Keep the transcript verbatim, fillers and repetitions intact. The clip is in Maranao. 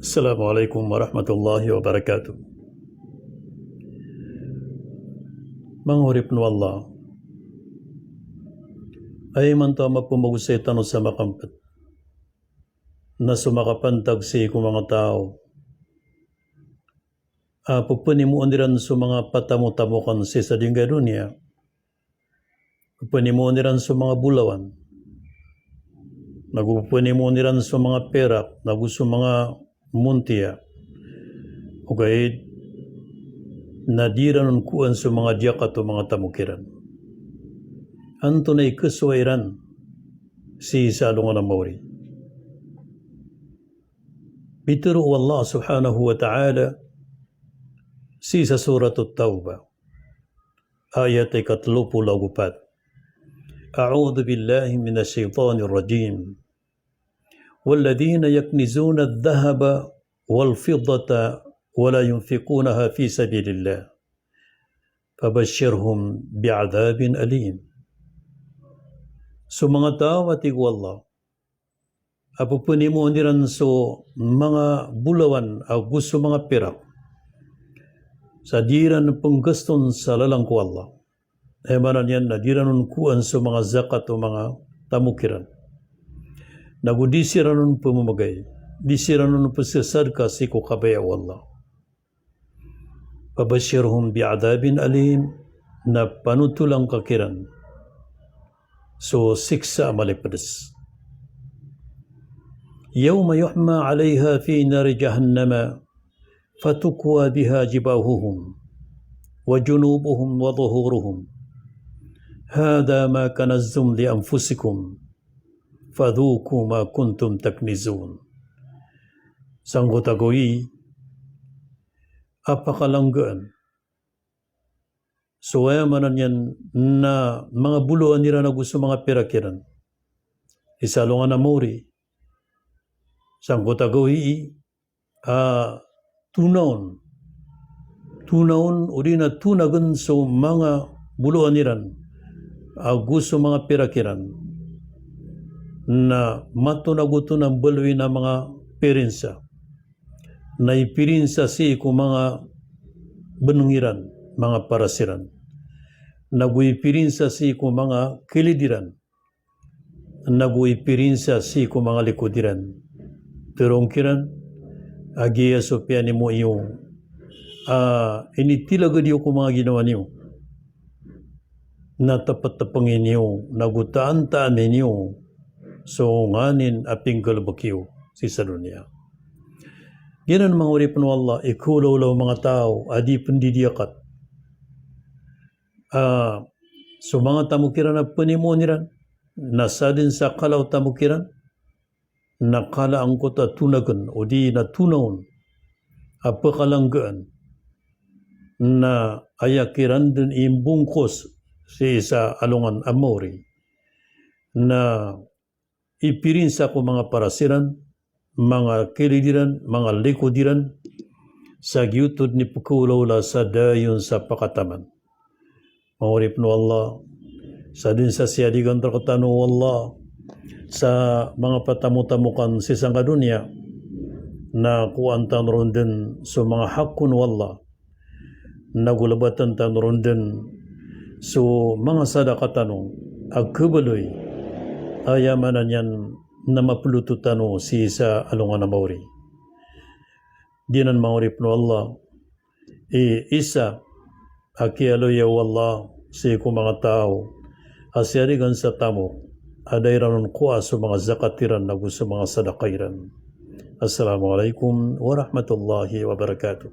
Assalamu alaikum warahmatullahi wabarakatuh. Manga oripn o Allah, aya imanto a mapmbagosay tano sa makmpit na so makapantag sii ko manga taw a pphanimoon iran so manga patamotamokan sii sa dingga doniya. Pphanimoon iran so manga bolawan, nago pphanimoon iran so manga pirak, nago so manga montiya. Ogaid na di iran on kowaan so manga zakat o manga tamok iran. Antonaa i khasowa iran sii sa alongan a maori? Pitharo o Allah subhanahu wa ta'ala sii sa Surat At-Tawbah, ayat a ikatlo polo ago pat. A'udhu billahi minash shaytanir rajim. Walladhina yaknizuna adh-dhahaba wal fiddata wa la yunfiqunaha fi sabilillah, fabashshirhum bi'adhabin alim. So manga taw, a tig o Allah, a pphanimoon iran so manga bolawan ago so manga pirak sa di iran pnggaston sa lalan ko Allah. Aya maana niyan na di iran on kowaan so manga zakat o manga tamok iran, nago di siran on pmmgay, di siran on pzasadka sii ko kabaya o Allah. Fabashshirhum bi'adhabin alim, na panotolan ka kiran so siksa a malipds. Yawma yuhma 'alayha fi nari jahannama fatukwa biha jibahuhum wa junubuhum wa dhuhuruhum. Hadha ma kanaztum li anfusikum fadhuqu ma kuntum taknizun. Sangkoto a gawii a pakalanggaan so, aya maana niyan na manga bolawan iran ago so manga pirak iran sii sa alongan a maori. Sangkoto a gawii a tonaon, tonaon odi na tonagn so manga bolawan iran ago so manga pirak iran na matonagoto na mbaloy na manga pirinsa, na ipirinsa sii ko manga bnng iran, manga paras iran, nago ipirinsa sii ko manga kilid iran, nago ipirinsa sii ko manga likod iran. Tharoon kiran a giya so piyanimo iyo a initilagad iyo ko manga ginawa niyo na tptpngi niyo nago taantaami niyo so nganin a pinggalbk iyo sii sa doniya. Giyanan manga oripn o Allah i khaolawla o manga taw a di pndidiyakat a so manga tamok iran a pnimoon iran na sadn sa kala o tamok iran na kala angkoto a tonagn odi na tonaon a pakalanggaan na aya kiran dn imbongkos sii sa alongan a maori na ipirinsa ko manga paras iran, manga kilid iran, manga likod iran sa giyoto dn i pkhaolawla sa dayon sa pakataman. Manga oripn o Allah, sadn sa siyadigan rktano o Allah sa manga patamotamokan sii sangka doniya na kowaan tano ron dn so manga hakon o Allah, nago lbatn tano ron dn so manga sadaka tano a khabaloy, aya maana niyan na maploto tano sii sa alongan a maori. Giyanan manga oripn o Allah i isa a kiyaloya o Allah sii ko manga taw a siyarigan sa tamok a da iran on kowaa so manga zakat iran ago so manga sadaka iran. Assalamu alaikum warahmatullahi wabarakatuh.